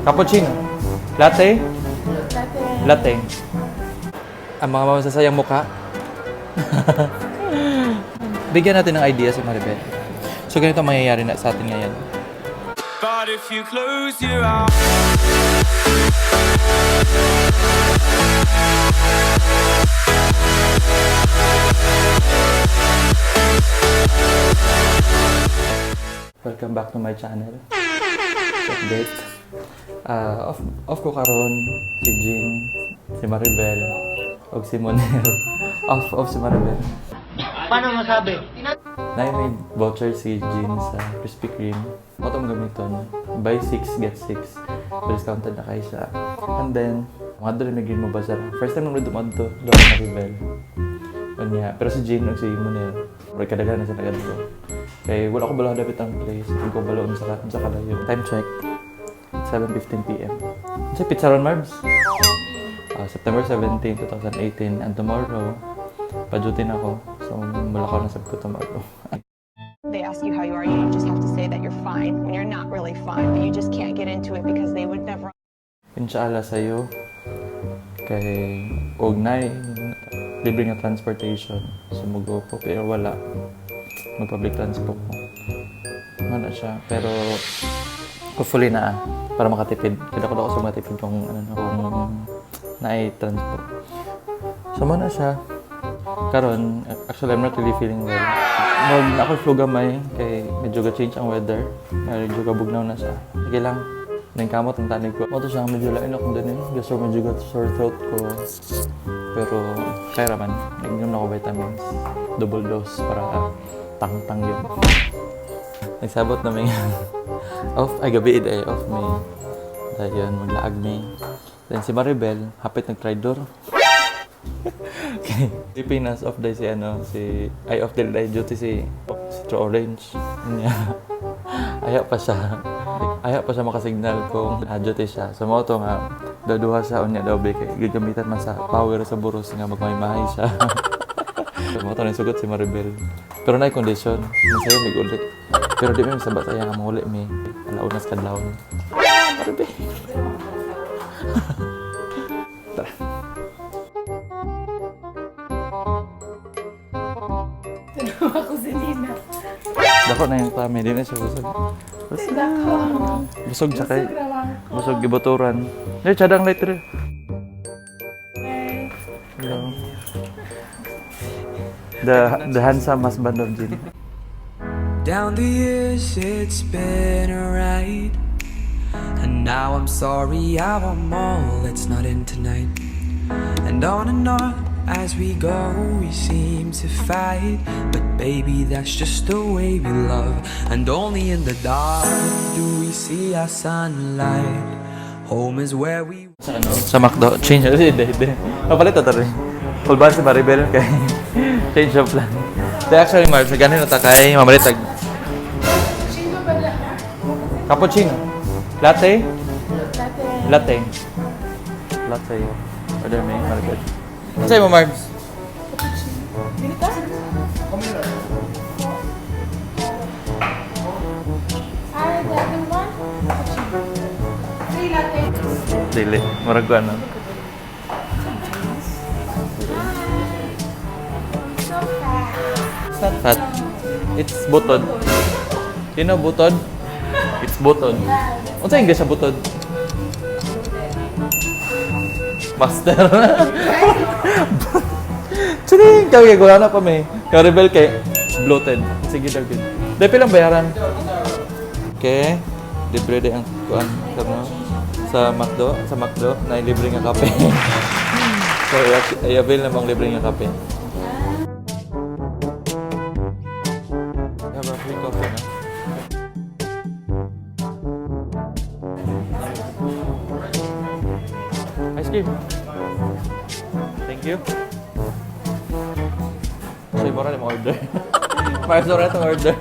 Cappuccino. Latte? Latte. Ang mga masasayang mukha. Bigyan natin ng idea si Maribel. So ganito ang mangyayari na sa atin ngayon. But if you close your eyes. Welcome back to my channel. Update. Ah, off ko karon si Jean, si Maribel, og si Monel. Off si Maribel. Paano masabi? Na may voucher si Jean sa Krispy Kreme. Mo tong gamiton. Buy 6 get 6. Discounted na kay siya. And then, mga dali may Green mo ba siya? First time naman dumadto, doon Maribel. Unya, pero si Jean ug si Monel, murag kadaghan na sa nagadto. Kay wala ko balo dapit ang place, ug ko balo unsa kalayo. Time check. 7:15 PM. Unsa pizza ron, Marbs? Ah, September 17, 2018, and tomorrow pa-duty na ako. So mulakaw na sab ko tomorrow. They ask you how you are, you just have to say that you're fine when you're not really fine, but you just can't get into it because they would never Inshallah sa'yo. Kay og nay libre nga transportation. Sumugo ko pero wala. Mag public transport ko. Wala siya. Pero hopefully na para makatipid. Kaya ko sa matipid kung ano na kung naay transport. So mo na siya. Karon, actually I'm not really feeling well. Mag ako flu gamay kay medyo ga change ang weather. Medyo gabugnaw na siya. Sige lang. Nang kamot ang tanig ko. Mo to siya medyo lain akong din eh. Gusto medyo got sore throat ko. Pero kaya raman. Nag-inom na ako vitamins. Double dose para tang-tang yun. Nagsabot na may off ay gabi eh off may dayon maglaag may. Then si Maribel hapit nag-try door. Okay. Pilipinas off day si ano si ay off day day duty si si True Orange. Nya. Ayaw pa siya makasignal kung duty siya. So mao to nga daduha siya unya daw be kay gagamitan man sa power sa buros nga magmay-mahay siya. So mao to sugot si Maribel. Pero naay condition, masayo mig uli. Pero di mi sabat saya nga manguli mi. Alaunas kadlawon. Maribel. Tara. Ako si Nina. Dako na yung kami, di na siya busog. Busog. Busog siya kay. Busog gibuturan. Di, tsadang light rin. Hello. The handsome husband of Jean. Down the years, it's been a ride. And now I'm sorry, I want more. Let's not end tonight. And on as we go, we seem to fight. But baby, that's just the way we love. And only in the dark do we see our sunlight. Home is where we Sa ano? Sa McDo. Change. Hindi, hindi. Papalit na rin. Kulban si Maribel kay change of plan. Di actually, Marv, sa ganin na ta kay mamalit tag Sino ba na? Cappuccino. Latte? Latte. Latte. Latte. Order me, Maribel. Sa'yo mo, Marbs? Dili ka? Ah, the other one? Cappuccino. Three latte. Dili. Murag ko ano. I'm so fat. It's not fat. It's butod. You know butod? It's butod. Unsa English sa butod? Master. Chiring! Kaya wala na pa may. Karibel kay bloated. Sige daw gud. Dahil pilang bayaran? Okay. Libre din ang kuan kano sa McDo na libre nga kape. So i-avail na bang libre nga kape. Have a free coffee na. Ice cream. Thank you. So, mura na order. Mara na itong order.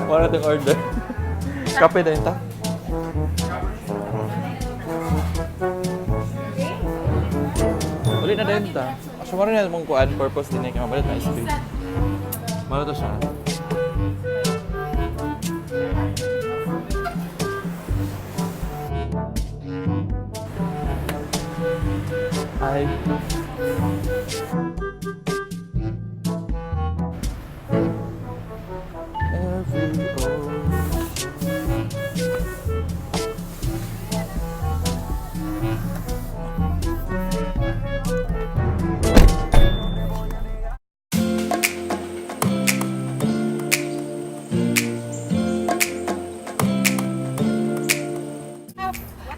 Mura na itong order. Kape na yun ta? Uli na din ta. So, mura na mong kuan purpose din eh. Kaya mabalit na ice cream. Mara to siya. Hi. Every ocean.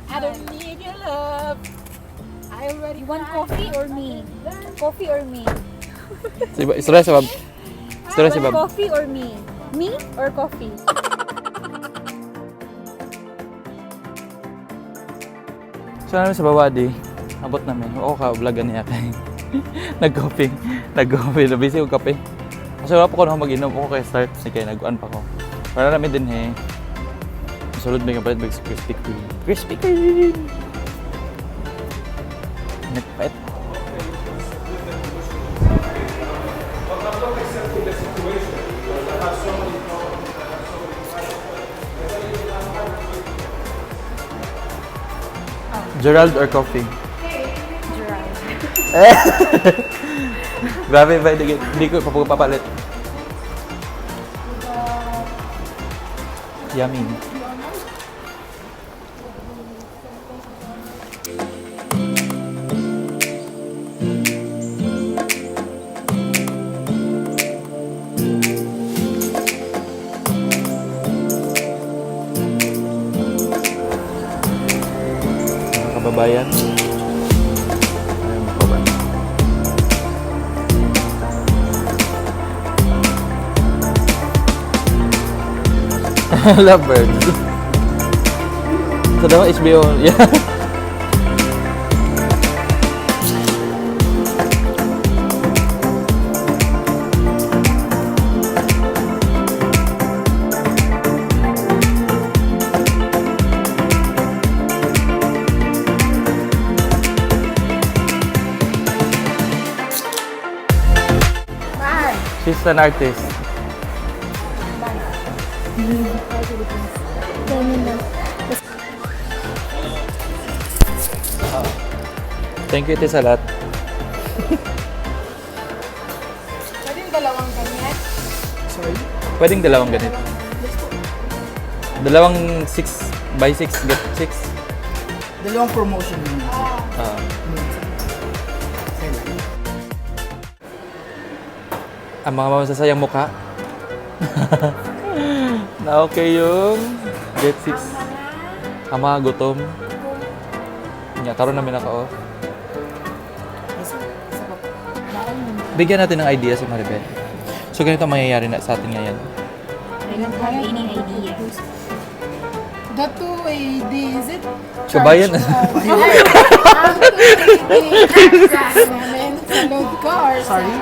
I don't need your love. I already want coffee or me? Coffee or me? Istorya sa bab. Istorya sa bab. Coffee or me? Me or coffee? So namin sa baba di, abot namin. Oo ka, vlogan niya kay. Nag-coffee. Nag-coffee. Nabisi ko kape. Kasi wala pa ko na mag-inom. Ako kay start. Sige, nag-uan pa ko. Para namin din he. Masulod may kapalit bag sa Krispy Kreme. Krispy Kreme! Nagpait. Gerald or coffee? Gerald. Grabe ba, hindi ko papalit. Yummy. Mga kababayan. Ay, mga kababayan. Lovebirds. So daw HBO. Yeah. She's an artist. Thank you, Ate Salat. Pwedeng dalawang ganyan. Sorry? Pwedeng dalawang ganito. Dalawang 6 by 6 get 6. Dalawang promotion yun. Ah. Ang mga masasayang mukha. Na okay yung get 6. Ang mga gutom. Nga, karon namin naka-off. Bigyan natin ng idea si Maribel. So ganito ang mangyayari na sa atin ngayon. I don't have any idea. The 2AD, is it? Kabayan. Ang 2AD namin sa load ko or sa... Sorry?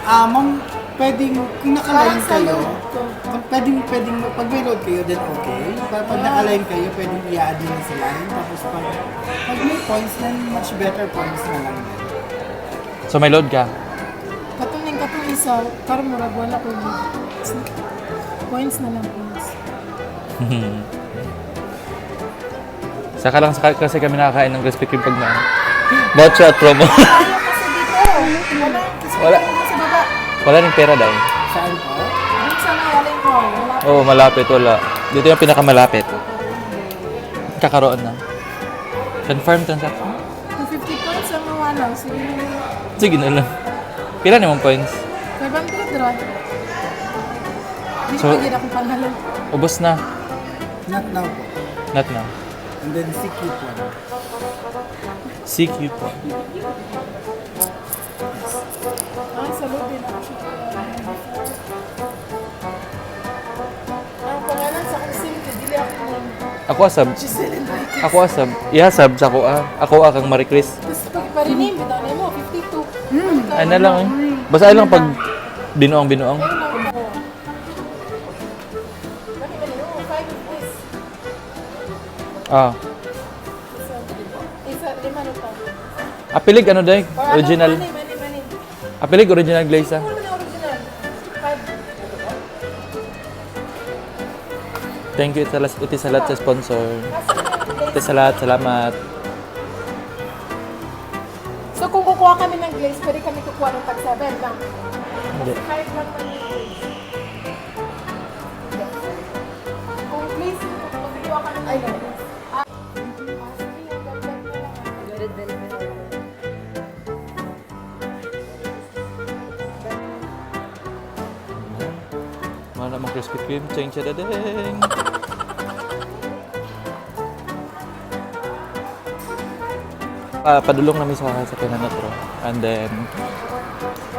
Ah, ma'am, pwedeng, kung naka-line Parang sa kayo, load ko. kung pwedeng, pag may load kayo, then okay. Pero pag naka-line kayo, pwedeng i-add nyo na sa line. Tapos pag may points, then much better points na lang. So may load ka. Katong katong isa, parang murag wala ko yun. Points na lang, points. Saka lang saka, kasi kami nakakain ng Krispy Kreme pag na voucher at promo. Ayaw kasi dito. Wala. Kasi Wala. wala. Sa baba. Wala rin pera dahil. Saan po? Doon sa may hall. Wala. Oo, malapit. Wala. Dito yung pinakamalapit. Kakaroon na. Confirm transaction? 250 points ang mawala. Sige na lang. Sige na lang. Pila namang points? 500 ra. Di So- pa gid akong pangalan. Ubos na. Not now po. Not now. And then CQ po. CQ po. Ah, sa loob din ako siya. Ang pangalan sa akong SIM kay dili ako name. Ako asab. Giselle Enriquez. Ako asab. Ihasab sa ako ah. Ako ah kang Marie Chris. Tapos pag iparename, bitaw na mo, 52. Ano lang eh. Basta lang pag binuang binuang. Ayun lang ako. Bakit ba niyo? 5 of this. Ah. Isa, isa, lima na pa. Apilig ano day? Or ano, Original. Mani, mani, mani. Apilig original glaze ah. Ano na original? 5. Thank you iti salat sa sponsor. Iti salat, salamat. So kung kukuha kami ng glaze, pwede kami kukuha ng tag 7 lang. Hindi. 5 lang man yung glaze. Hindi. Kung glaze, kukuha kami ng glaze. Sige, yung velvet na lang. Red velvet. Mana mong Krispy Kreme, ching chadadeng. Padulong namin sa Pinanotro. And then,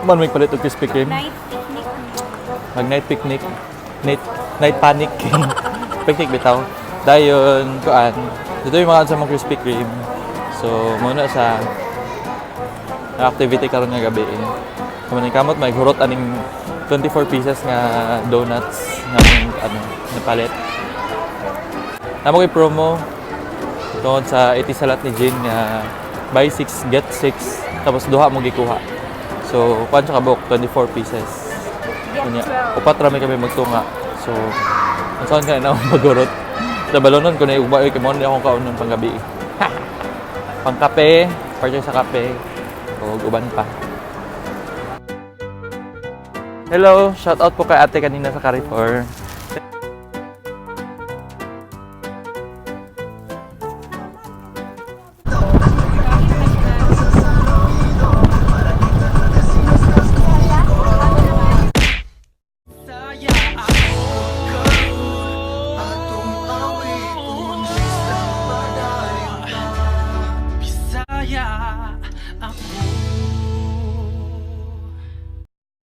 man may palit og Krispy Kreme. Night picnic. Mag night picnic. Night panic. Picnic bitaw. Dayon, kuan. Dito yung mga sa mga Krispy Kreme. So, muna sa activity karon nga gabi eh. Kamo ni kamot may hurot aning 24 pieces nga donuts nga aming, ano napalit. Namo kay promo tungod sa Etisalat ni Jane nga buy 6 get 6 tapos duha mo gikuha. So, kuan siya kabuk 24 pieces. Get Kunya, 12. upat rami kami magtunga. So, ang saan ka na akong magurot. Nabalonon ko na yung uba, kay mo na akong kaunon panggabi. Pangkape, partner sa kape, o uban pa. Hello, shout out po kay ate kanina sa Carrefour.